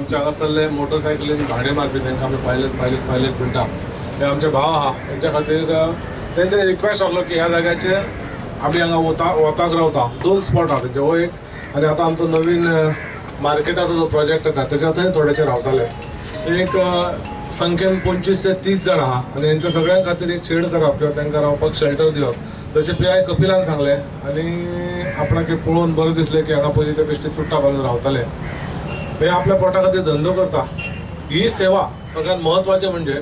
आमच्या हांगासरले मोटरसायकलीन भाडें मारपी तांकां आमी पायलट पायलट पायलट म्हणटा. हे आमचे भाव आहा, तेंच्या खातीर तेंचे रिक्वेस्ट आसलो की ह्या जाग्याचेर आमी हांगा वताक रावता. 2 स्पॉट आहा तेंचे, हो एक आनी आतां आमचो नवीन मार्केटाचो जो प्रोजेक्ट येता तेच्या थंय थोडेशे रावताले. ते एक संख्येन 25 ते 30 जाण आहा आनी हेंच्या सगळ्यां खातीर एक शेड करप किंवा तांकां रावपाक शेल्टर दिवप, जशें पी I कपिलान सांगलें आनी आपणाक पळोवन बरें दिसलें की हांगा पयलीं ते बेश्टे चुट्टा बांदून रावताले. हे आपल्या पोटा खातीर धंदो करता. ही सेवा सगळ्यात म्हत्वाचें म्हणजे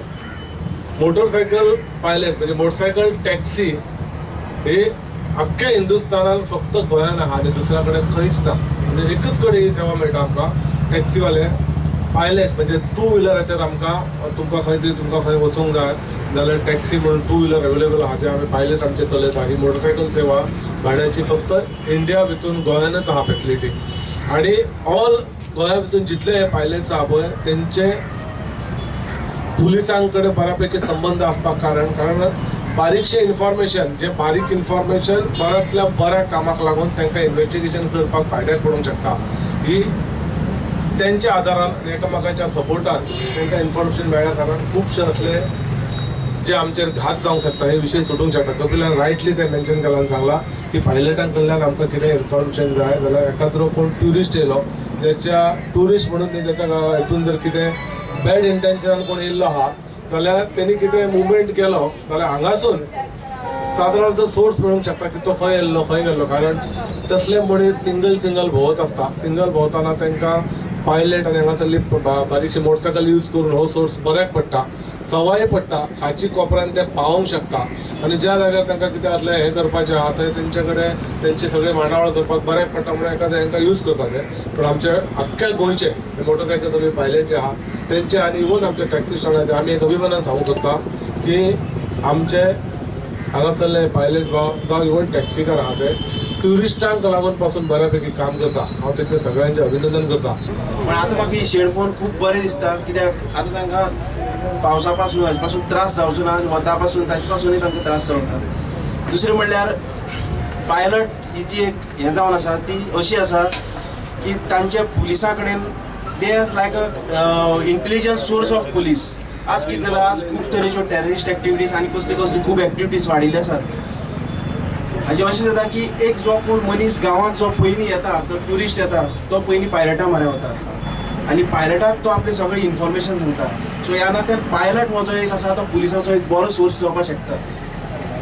मोटरसायकल पायलट म्हणजे मोटरसायकल टॅक्सी ही अख्ख्या हिंदुस्थानान फक्त गोंयान आहा आनी दुसऱ्या कडेन खंयच ना. म्हणजे एकच कडेन ही सेवा मेळटा आमकां टॅक्सीवाले पायलट म्हणजे 2 व्हिलराचेर आमकां तुमकां खंय तरी तुमकां खंय वचूंक जाय जाल्यार टॅक्सी म्हणून 2 व्हिलर अवेलेबल आहा जे आमी पायलट आमचे चलयता. ही मोटरसायकल सेवा भाड्याची फक्त इंडिया भितून गोंयानच आहा फेसिलिटी. आनी ऑल गोंया भितून जितले हे पायलट्स आहा पळय तेंचे पुलिसां कडेन बऱ्यापैकी संबंद आसपाक कारण कारण बारीकशें इन्फॉर्मेशन जे बारीक इन्फॉर्मेशन बऱ्यांतल्या बऱ्या कामाक लागून तांकां इन्वेस्टिगेशन करपाक फायद्याक पडूंक शकता. ही तेंच्या आदारान एकामेकाच्या सपोर्टान तांकां इन्फॉर्मेशन मेळ्ळ्या कारणान खुबशे असले जे आमचेर घात जावंक शकता हे विशय सुटूंक शकता. कपिलान रायटली तें मेन्शन केलां आनी सांगलां की पायलटां कडल्यान आमकां कितें इन्फॉर्मेशन जाय जाल्यार एकाद्रो कोण ट्युरिस्ट येयलो ज्याच्या ट्युरिस्ट म्हणून तेच्या हितून जर कितें बॅड इंटेन्शनान कोण येयल्लो आहा जाल्यार तेणी कितें मुवमेंट केलो जाल्यार हांगासून सादारण जो सोर्स मेळूंक शकता की तो खंय येयल्लो खंय गेल्लो. कारण तसले मनीस सिंगल सिंगल भोंवत आसता. सिंगल भोंवतना तांकां पायलट आनी हांगासरली बारीकशी मोटरसायकल यूज करून हो सोर्स बऱ्याक पडटा, सवाय पडटा, खाची कोपऱ्यान ते पावोवंक शकता. आनी ज्या जाग्यार तांकां कितें आसलें हें करपाचें आहा थंय तेंचे कडेन तेंचे सगळे मांडावळ करपाक बऱ्याक पडटा म्हणून एकादें हांकां यूज करता ते. पूण आमचे आख्ख्या गोंयचे मोटरसायकल चलोवपी पायलट जे आहा तेंचे आनी इवन आमच्या टॅक्सी स्टँडाचे आमी एक अभिमानान सांगूंक सोदता की आमचे हांगासरले पायलट जावं इवन टॅक्सीकार आहा ते ट्युरिस्टांक लागून पासून बऱ्यापैकी काम करता. हांव तेंचें सगळ्यांचें अभिनंदन करता. पण आतां म्हाका ही शेड पळोवन खूब बरें दिसता, कित्याक आतां तांकां पावसा पासून हाजे पासून त्रास जावचो ना आनी वता पासून ताजे पासूनय तांकां त्रास जावना. दुसरें म्हणल्यार पायलट ही जी एक हें जावन आसा ती अशी आसा की तांच्या पुलिसां कडेन they are like a intelligence source of police. आज कितें जालां, आज खूब तरेच्यो टेररिस्ट एक्टिविटीज आनी कसली कसली खूब एक्टिविटीज वाडिल्ल्यो आसात. हाजें अशें जाता की एक जो कोण मनीस गांवांत जो पयलीं येता, तो ट्युरिस्ट येता, तो पयलीं पायलटा म्हऱ्या वता आनी पायलटाक तो आपलें सगळें इन्फॉर्मेशन सांगता. सो ह्या नात्यान पायलट हो जो एक आसा तो पुलिसाचो एक बरो सोर्स जावपाक शकता.